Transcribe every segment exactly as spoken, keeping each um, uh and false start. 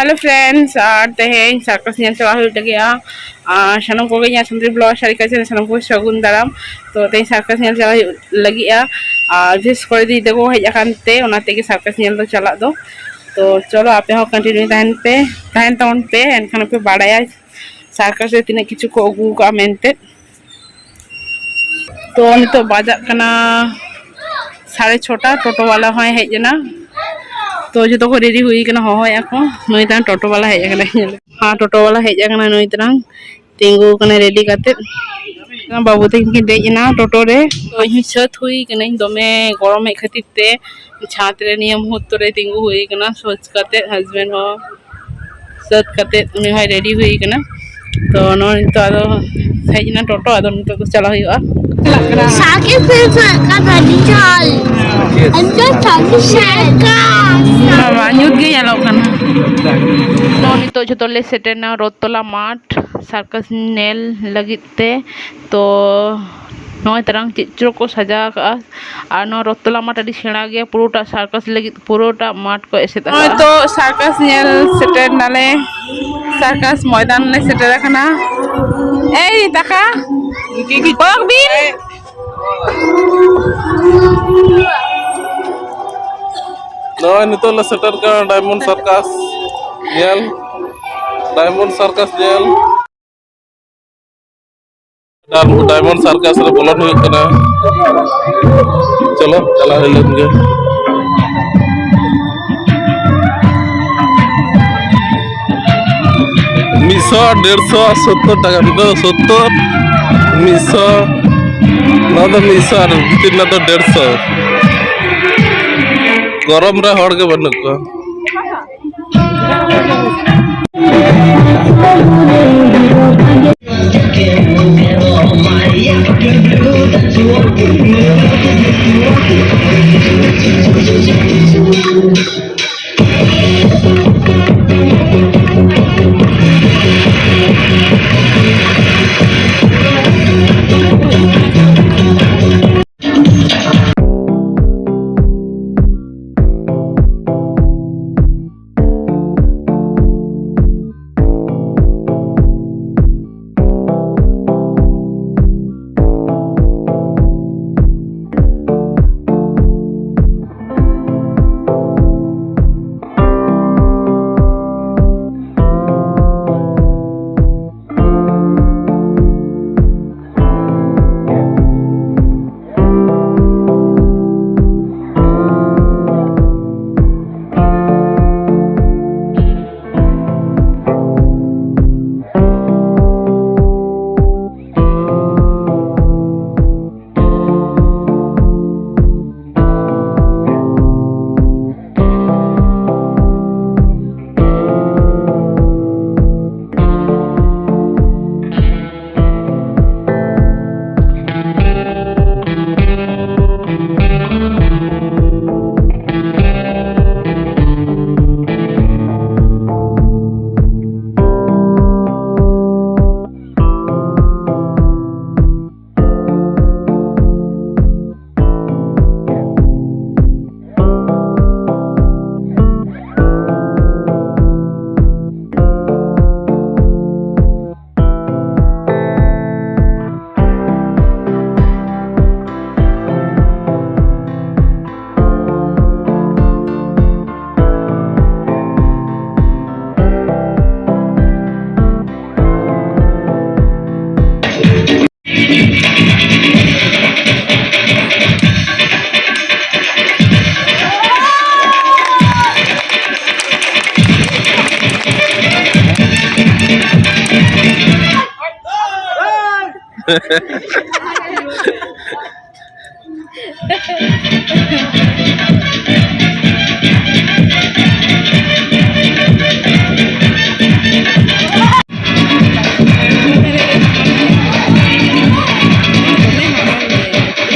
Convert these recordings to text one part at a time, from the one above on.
Hello friends, ᱟᱨ ᱛᱮᱦᱮᱧ circus ᱧᱮᱞ ᱪᱟᱞᱟᱜ ᱦᱩᱭᱩᱜ ᱞᱟᱹᱜᱤᱫᱼᱟ᱾ ᱟᱨ ᱥᱟᱱᱟᱢ ᱠᱚᱜᱮ ᱤᱧᱟᱹᱜ ᱥᱟᱱᱛᱟᱲᱤ vlog ᱥᱟᱹᱨᱤ ᱠᱟᱪᱷᱟ ᱨᱮ ᱥᱟᱱᱟᱢ ᱠᱚᱜᱮ ᱥᱟᱹᱜᱩᱱ ᱫᱟᱨᱟᱢ᱾ ᱛᱚ ᱛᱮᱦᱮᱧ circus ᱧᱮᱞ ᱪᱟᱞᱟᱜ ᱦᱩᱭᱩᱜ ᱞᱟᱹᱜᱤᱫᱼᱟ᱾ ᱟᱨ ᱵᱤᱥᱮᱥ ᱠᱚᱨᱮ ᱫᱤᱫᱤ ᱛᱟᱠᱚ ᱦᱮᱡ ᱟᱠᱟᱱ ᱛᱮ ᱚᱱᱟ ᱛᱮᱜᱮ circus ᱧᱮᱞ ᱫᱚ ᱪᱟᱞᱟᱜ ᱫᱚ᱾ ᱛᱚ ᱪᱚᱞᱚ ᱟᱯᱮ ᱦᱚᱸ continue ᱛᱟᱦᱮᱱ ᱯᱮ, ᱛᱟᱦᱮᱱ ᱛᱟᱵᱚᱱ ᱯᱮ, ᱮᱱᱠᱷᱟᱱ ᱯᱮ ᱵᱟᱲᱟᱭᱟ circus ᱨᱮ ᱛᱤᱱᱟᱹᱜ ᱠᱤᱪᱷᱩ ᱠᱚ ᱟᱹᱜᱩ ᱟᱠᱟᱫᱼᱟ ᱢᱮᱱᱛᱮ᱾ ᱛᱚ ᱱᱤᱛᱚᱜ ᱵᱟᱡᱟᱜ ᱠᱟᱱᱟ ᱥᱟᱲᱮ ᱪᱷᱚᱴᱟ, ᱴᱳᱴᱳ ᱵᱟᱞᱟ ᱦᱚᱸᱭ ᱦᱮᱡ ᱮᱱᱟ᱾ ᱛᱚ ᱡᱚᱛᱚ ᱠᱚ ready ᱦᱩᱭ ᱠᱟᱱᱟ, ᱦᱚᱦᱚᱭᱮᱫᱼᱟ ᱠᱚ᱾ ᱱᱩᱭ ᱛᱟᱭᱚᱢ ᱴᱳᱴᱳ ᱵᱟᱞᱟ ᱦᱮᱡ ᱟᱠᱟᱱᱟᱭ, ᱧᱮᱞ᱾ ᱦᱮᱸ, ᱴᱳᱴᱳ ᱵᱟᱞᱟ ᱦᱮᱡ ᱟᱠᱟᱱᱟ ᱱᱩᱭ ᱛᱟᱨᱟᱝ, ᱛᱤᱸᱜᱩ ᱟᱠᱟᱱᱟᱭ ready ᱠᱟᱛᱮᱫ᱾ ᱵᱟᱹᱵᱩ ᱛᱟᱹᱠᱤᱱ ᱠᱤᱱ ᱫᱮᱡ ᱮᱱᱟ ᱴᱳᱴᱳ ᱨᱮ᱾ ᱛᱚ ᱤᱧ ᱦᱚᱸ ᱥᱟᱹᱛ ᱦᱩᱭ ᱠᱟᱹᱱᱟᱹᱧ, ᱫᱚᱢᱮ ᱜᱚᱨᱚᱢᱮᱫ ᱠᱷᱟᱹᱛᱤᱨ ᱛᱮ ᱪᱷᱟᱸᱫᱽ ᱨᱮ ᱱᱤᱭᱟᱹ ᱢᱩᱦᱩᱨᱛᱚ ᱨᱮ ᱛᱤᱸᱜᱩ ᱦᱩᱭ ᱠᱟᱱᱟ᱾ ᱥᱟᱹᱛ ᱠᱟᱛᱮᱫ husband ᱦᱚᱸ ᱥᱟᱹᱛ ᱠᱟᱛᱮᱫ ᱩᱱᱤ ᱦᱚᱸᱭ ready ᱦᱩᱭ ᱠᱟᱱᱟ᱾ ᱛᱚ ᱱᱚᱜᱼᱚᱭ ᱱᱤᱛᱚᱜ ᱟᱫᱚ ᱦᱮᱡ ᱮᱱᱟ ᱴᱳᱴᱳ, ᱟᱫᱚ ᱱᱤᱛᱚᱜ ᱫᱚ ᱪᱟᱞᱟᱜ ᱦᱩᱭᱩᱜᱼᱟ᱾ ᱥᱟᱸᱜᱮ ᱥᱮ ᱥᱟᱸᱜᱮ ᱟᱹᱰᱤ ᱡᱷᱟᱹᱞ᱾ ᱮᱱᱛᱮ ᱥᱟᱸᱜᱮ ᱥᱮ ᱵᱟᱵᱟ, ᱧᱩᱛ ᱜᱮ ᱧᱮᱞᱚᱜ ᱠᱟᱱᱟ᱾ ᱱᱚᱜᱼᱚᱭ ᱱᱤᱛᱚᱜ ᱡᱷᱚᱛᱚ ᱞᱮ ᱥᱮᱴᱮᱨᱱᱟ ᱨᱚᱛᱷᱛᱚᱞᱟ ᱢᱟᱴᱷ circus ᱧᱮᱞ ᱞᱟᱹᱜᱤᱫ ᱛᱮ᱾ ᱛᱚ ᱱᱚᱜᱼᱚᱭ ᱛᱟᱨᱟᱝ ᱪᱮᱫ ᱪᱚ ᱠᱚ ᱥᱟᱡᱟᱣ ᱠᱟᱜᱼᱟ᱾ ᱟᱨ ᱱᱚᱣᱟ ᱨᱚᱛᱷᱛᱚᱞᱟ ᱢᱟᱴᱷ ᱟᱹᱰᱤ ᱥᱮᱬᱟ ᱜᱮᱭᱟ, ᱯᱩᱨᱟᱹᱴᱟ circus ᱞᱟᱹᱜᱤᱫ ᱯᱩᱨᱟᱹᱴᱟ ᱢᱟᱴᱷ ᱠᱚ ᱮᱥᱮᱫ ᱟᱠᱟᱫᱼᱟ᱾ ᱱᱚᱜᱼᱚᱭ ᱛᱚ circus ᱧᱮᱞ ᱥᱮᱴᱮᱨ ᱱᱟᱞᱮ, circus ᱢᱚᱭᱫᱟᱱ ᱞᱮ ᱥᱮᱴᱮᱨ ᱟᱠᱟᱱᱟ᱾ ᱮᱭ ᱫᱟᱠᱟ ᱠᱚᱭᱚᱜ ᱵᱤᱱ᱾ ᱱᱚᱜᱼᱚᱭ ᱱᱤᱛᱚᱜ ᱞᱮ ᱥᱮᱴᱮᱨ ᱠᱟᱱᱟ diamond circus ᱧᱮᱞ, diamond circus ᱧᱮᱞ᱾ ᱟᱨ diamond circus ᱨᱮ ᱵᱚᱞᱚᱱ ᱦᱩᱭᱩᱜ ᱠᱟᱱᱟ᱾ ᱪᱚᱞᱚ ᱪᱟᱞᱟᱣ ᱦᱩᱭ ᱞᱮᱱ ᱜᱮ᱾ ᱢᱤᱫᱥᱚ, ᱰᱮᱲᱥᱚ, ᱥᱚᱛᱛᱚᱨ ᱴᱟᱠᱟ, ᱱᱤᱛᱚᱜ ᱫᱚ ᱥᱚᱛᱛᱚᱨ, ᱢᱤᱫᱥᱚ, ᱱᱚᱣᱟ ᱫᱚ ᱢᱤᱫᱥᱚ ᱟᱨ ᱵᱷᱤᱛᱤᱨ ᱨᱮᱱᱟᱜ ᱫᱚ ᱰᱮᱲᱥᱚ᱾ ᱜᱚᱨᱚᱢ ᱨᱮ ᱦᱚᱲ ᱜᱮ ᱵᱟᱹᱱᱩᱜ ᱠᱚᱣᱟ᱾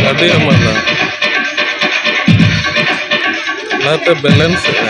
ᱟᱹᱰᱤ ᱦᱟᱢᱟᱞᱟ᱾ ᱚᱱᱟᱛᱮ ᱵᱮᱞᱮᱱᱥ ᱮᱜᱼᱟ᱾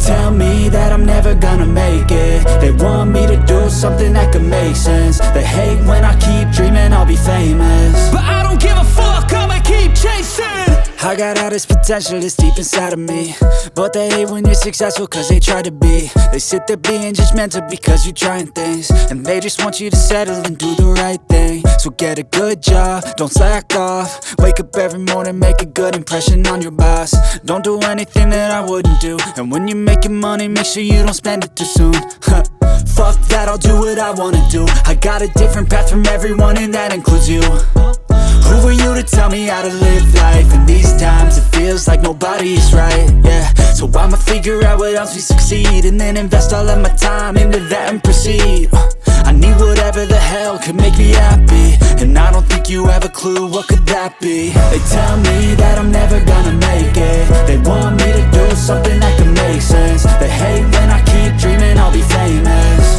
tell me that I'm never gonna make it. They want me to do something that could make sense. They hate when I keep dreaming I'll be famous. But I don't give a fuck, I'ma keep chasing. I got all this potential that's deep inside of me, but they hate when you're successful cause they try to be. They sit there being judgmental because you're trying things, and they just want you to settle and do the right thing. So get a good job, don't slack off. Wake up every morning, make a good impression on your boss. Don't do anything that I wouldn't do. And when you're making money, make sure you don't spend it too soon. Fuck that, I'll do what I wanna do. I got a different path from everyone, and that includes you. Who are you to tell me how to live life? In these times, it feels like nobody is right, yeah. So I'ma figure out what else we succeed, and then invest all of my time into that and proceed. I need whatever the hell could make me happy, and I don't think you have a clue what could that be. They tell me that I'm never gonna make it. They want me to do something that can make sense. They hate when I keep dreaming I'll be famous.